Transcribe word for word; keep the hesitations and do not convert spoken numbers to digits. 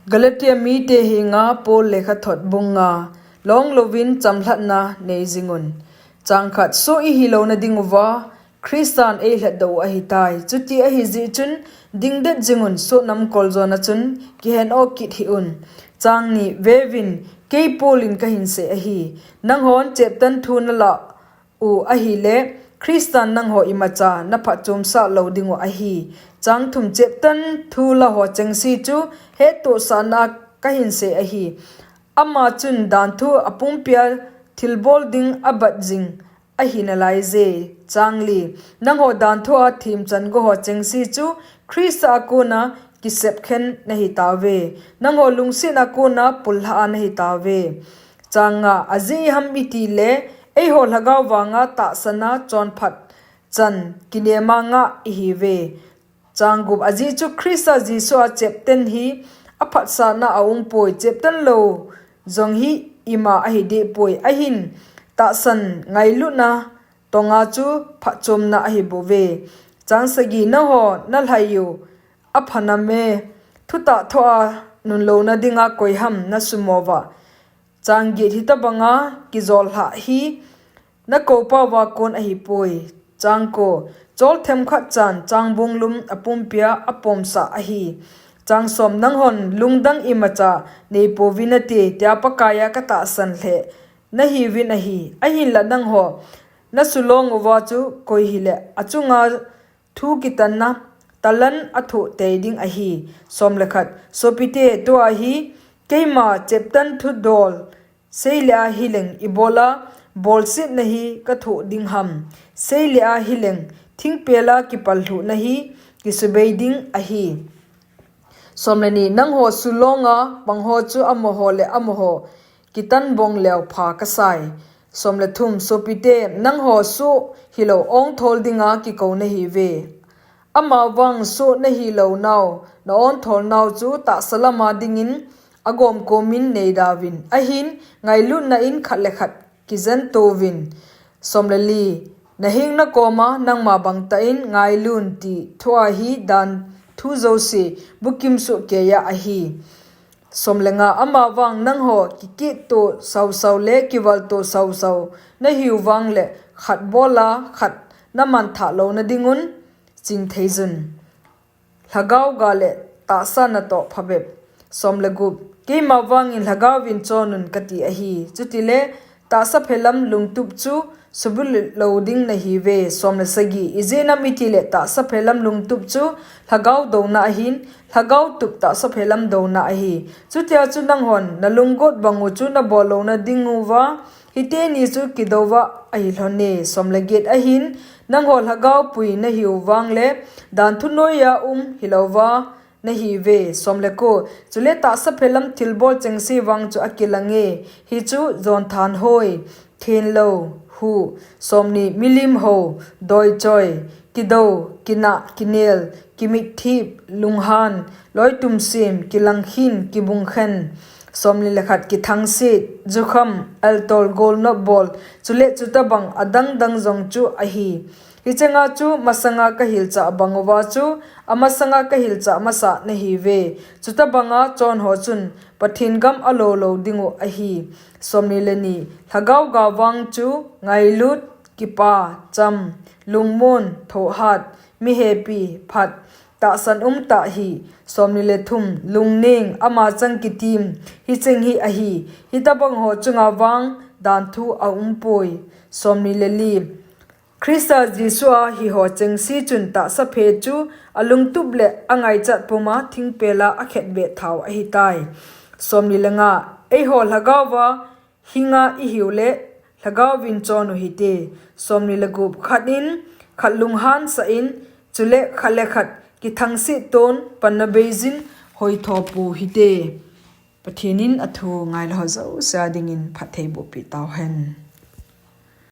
Galatia mite henga Paul lekhathot bung nga. Long louvin chamlhatna nei jingun. Chang khat. Soh ihi louna dinguva Christan eilhatdoh u ahitai. Chuti ahijeh chun dingdet jingun, soh namkol jona chun kihen-o kit hih un. Chang ni. Veuvin, kei Paulin kahinsei ahi. Nanghon cheptan thu nalah u ahile, Christan nangho imacha naphatchomsah lou dingu ahi. Chang thum. Cheptan thu laho chengse chu hettohsahna kahinsei ahi. Ama chun danthu apumpia thilbol ding abat jing ahi nalaije. Chang li. Nangho danthua themchan goho chengse chu Christa a kona kisepkhen nahitauve. Nangho lungsetna kona pullha a nahitauve. Chang nga. Ajeh iham itile, eiho lhagao vanga tahsana chonphat chan kinema ngah ihiuve. Chang gup. Ajeh chu Christa Jesua cheptan hi aphatsahna aumpoi, cheptan lou jong hi ima ahidehpoi. Ahin tahsan ngailutna tonga chu phatchomna ahibouve. Chang sagi. Nangho nalhaiu aphaname, thutah thoa nunlouna dinga koiham nasumouva? Chang get. Hitobanga kijollhah hi nakoupauva kon ahipoi. Chang ko. Chol themkhat chan changbonglum apumpia apomsah ahi. Chang som. Nanghon lungdang imacha neipouvinate, tia Pakaiya katahsan lheh nahiuvin ahi. Ahinla nangho nasulonguva chu koi hile achunga thu kitanna talan athoh tei ding ahi. Som le khat. Sopite, tua hi keima cheptan thudol seile ahileng, ibola bolsetna hi kathoh dingham? Seile ahileng, thingpela kipallhuhna hi kisubei ding ahi. Som le ni. Nangho sulonga pangho chu amaho le amaho kitanbong leu pha kasai. Som le thum. Sopite, nangho soh hilou ongthol dinga kikou nahiuve. Amavang soh nahilounau naontholnau chu tahsa lama dingin agomkomin neidauvin, ahin ngailutna in khat le khat kijentouvin. Som le li. Nahengna koma nangma bangtah in ngailun ti thua hi danthu jouse bukim sohkeiya ahi. Som le nga. Amavang nangho kikitto sausau le kivalto sausau nahiu vangle, khat bola khat namanthah louna dingun chingtheijun. Lhagao ga le tahsa natoh phabep. Som le gup. Keima vangin lhagaovin chonun kati ahi. Chutile tahsa phelam lungtup chu subulut lou ding nahiuve. Som le sagi. Ijeh inem itile tahsa phelam lungtup chu lhagao douna ahin, lhagao tup tahsa phelam douna ahi. Chutia chu nanghon nalunggot bangu chu nabol louna dinguva hiteni chu kidouva ahilhone. Som le get. Ahin nangho lhagao pui nahiu vangle danthu noiya um hilouva nahiuve. Som le ko. Chule tahsa phelam thilbol chengse vang chu akilange, hichu jonthanhoi, thenlou, huh. Som ni. Milim hou, doichoi, kidou, kinah, kinel, kimitthip, lunghan, loitumsem, kilangkhin, kibungkhen. Som ni le khat. Kithangset, jukham, eltol, golnop bol, chule chutobang adangdang jong chu ahi. Hichanga chu masanga kahilchah banguva chu amasanga kahilchah masa nahiuve. Chutobanga chonho chun Pathen gam alo lou dingu ahi. Som ni le ni. Lhagao ga vang chu ngailut, kipa, cham, lungmon, thohhat, mihepi, phat, tahsan umtah hih. Som ni le thum. Lungneng, amachang kitim, hicheng hi ahi. Hitobangho chunga vang danthu aumpoi. Som ni le li. Christa Jesua hiho chengse chun tahsa phe chu alungtup le angaichat puma thingpela akhetbeh thau ahitai. Som ni le nga. Eiho lhagaova hinga ihiule lhagaovin chonu hite. Som ni le gup. Khat in khat lunghansah in, chule khat le khat kithangset ton panna beijin hoithopu hite. Pathen in athu ngailou ho jouse a dingin phattheiboh peh tauhen.